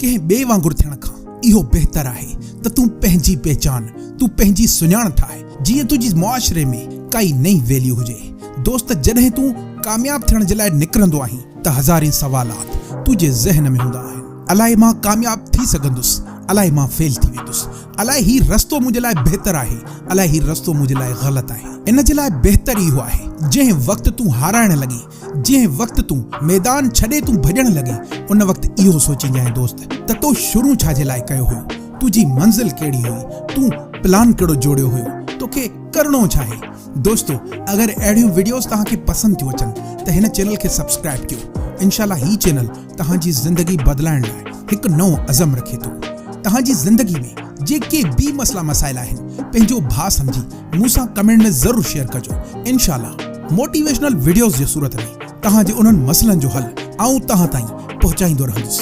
ڪنهن ٻئي وانگر ٿيڻ کان اهو بهتر آهي ته تون پنهنجي پهچان، تون پنهنجي سڃاڻ ٺاهه، جيئن تنهنجي معاشري ۾ ڪائي نئين ويليو هجي. دوست جڏهن تون ڪامياب ٿيڻ جي لاء نڪرندو آهين ته هزارين سوالات تنهنجي ذهن ۾ هوندا آهن. الائي مان ڪامياب ٿي سگهندس، الائي مان فيل ٿي ويندس، الائي هي رستو منهنجي لاء بهتر آهي، الائي هي رستو منهنجي لاء غلط آهي. ان جي لاء بهتر اهو آهي جنهن وقت تون هارائڻ لڳين، جنهن وقت تون ميدان ڇڏي تون ڀڄڻ لڳين، ان وقت اهو سوچينجانء دوست ته تو شروع ڇا جي لاء ڪيو هيو، تنهنجي منزل ڪهڙي هئي، تون پلان ڪهڙو جوڙيو هيو، توکي ڪرڻو ڇا آهي. دوستو اگر اهڙيون وڊيوز توهان کي پسند ٿيون اچن ته هن چينل کي سبسڪرائب ڪيو انشاء الله هي چينل توهان جي زندگي بدلائڻ لاء هڪ نئون عزم رکي ٿو. توهان جي زندگي ۾ جيڪي به مسئلا مسائل آهن پنهنجو ڀاء سمجهي مون سان ڪمينٽ ۾ ضرور شيئر ڪجو انشاء الله موٽيويشنل وڊيوز جي صورت ۾ توهان جي انهن مسئلن جو حل آئون توهان تائين پهچائيندو رهندس.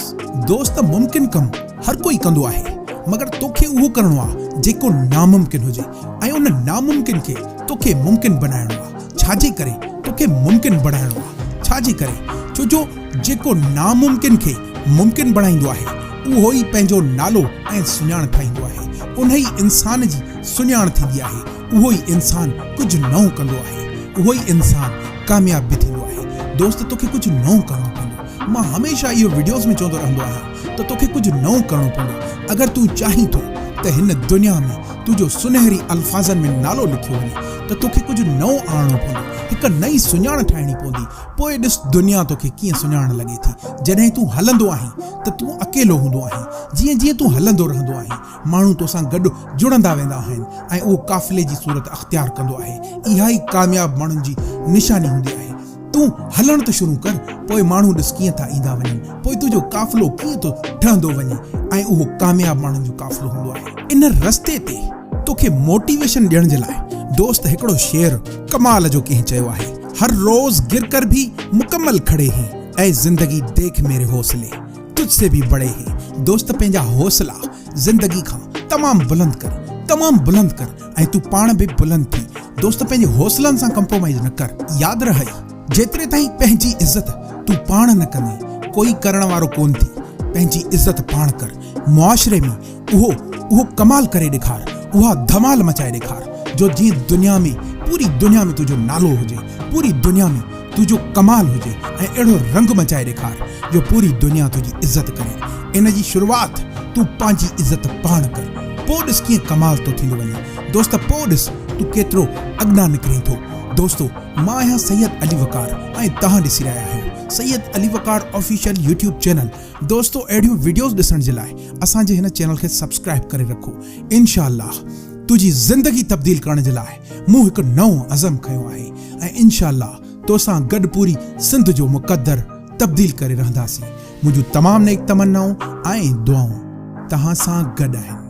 دوست ممڪن ڪم هر ڪوئي ڪندو آهي مگر توکي اهو ڪرڻو آ جيڪو ناممڪن هجي ۽ ان ناممڪن کي توکي ممڪن بنائڻو آ ڇاجي ڪري توکي ممڪن بڻائڻو آ ڇاجي ڪري ڇو جو جيڪو ناممڪن کي ممڪن بڻائيندو آهي اهو ئي پنهنجو نالو ۽ سڃاڻ ٺاهيندو آهي انهي انسان جي سڃاڻ ٿيندي آهي اهو ئي انسان ڪجهه نئون ڪندو آهي اهو ئي انسان ڪامياب به ٿيندو آهي دوست توکي ڪجهه نئون ڪرڻو پوندو مان هميشه اهو وڊيوز ۾ چوندو رهندو آهيان ته توکي ڪجهه نئون ڪرڻو پوندو اگر تون چاهين ٿو ته هن دنيا ۾ تنهنجو سنهري الفاظن ۾ نالو لکيو وڃي ته توکي ڪجهه نئون آڻڻو پوندو هڪ نئين سڃاڻ ٺاهڻي پوندي پوء ڏس دنيا توکي ڪيئن سڃاڻڻ لڳي ٿي. جڏهن تون هلندو آهين ته تون اڪيلو هوندو آهين. جيئن جيئن تون هلندو رهندو آهين، ماڻهو توسان گڏ جڙندا ويندا آهن ۽ اهو قافلي جي صورت اختيار ڪندو آهي. اها ئي ڪامياب ماڻهن جي نشاني هوندي آهي. تون هلڻ ته شروع ڪر، پوء ماڻهو ڏس ڪيئن ٿا ايندا وڃن. پوء تنهنجو قافلو ڪيئن ٿو ٺهندو وڃي ۽ اهو ڪامياب ماڻهن جو قافلو هوندو آهي. ان رستي تي توکي موٽيويشن ڏيڻ جي لاء دوست هڪڙو شعر ڪمال جو ڪنهن چيو آهي. هر روز گر ڪر ڀي مڪمل کڙي هين اي زندگي ديک ميري حوصلي تجھ سي ڀي بڙي هين دوست پنهنجا حوصلا زندگي کان تمام بلند ڪر تمام بلند ڪر ۽ تون پاڻ به بلند ٿي دوست پنهنجي حوصلن سان ڪمپرومائيز نه ڪر ياد رهئي جيتري تائين پنهنجي عزت تون پاڻ نه ڪندين ڪوئي ڪرڻ وارو ڪون ٿي پنهنجي عزت پاڻ ڪر معاشري ۾ اهو اهو ڪمال ڪري ڏيکار، اها ڌمال مچائي ڏيکار، جو جيئن دنيا ۾ پوري دنيا ۾ تنهنجو نالو هجي، پوري دنيا ۾ تنهنجو ڪمال هجي ۽ اهڙو رنگ مچائي ڏيکار جو پوري دنيا تنهنجي عزت ڪري. ان جي شروعات تون پنهنجي عزت پاڻ ڪر. پوء ڏس ڪيئن ڪمال ٿو ٿيندو وڃي. دوست پوء ڏس تون ڪيترو اڳنا نڪرين ٿو. دوستو مان آهيان سيد علي وقار ۽ توهان ڏسي رهيا آهيو Syed Ali Waqar official YouTube channel. دوستو اهڙيون وڊيوز ڏسڻ جي لاء اسان جي هن چينل کي سبسڪرائب ڪري رکو انشاء الله تنهنجي زندگي تبديل ڪرڻ جي لاء مون هڪ نئون عزم کنيو آهي ۽ انشاء الله توسان گڏ پوري سنڌ جو مقدر تبديل ڪري رهنداسين منهنجون تمام نيڪ تمنائون ۽ دعائون توهان سان گڏ آهن.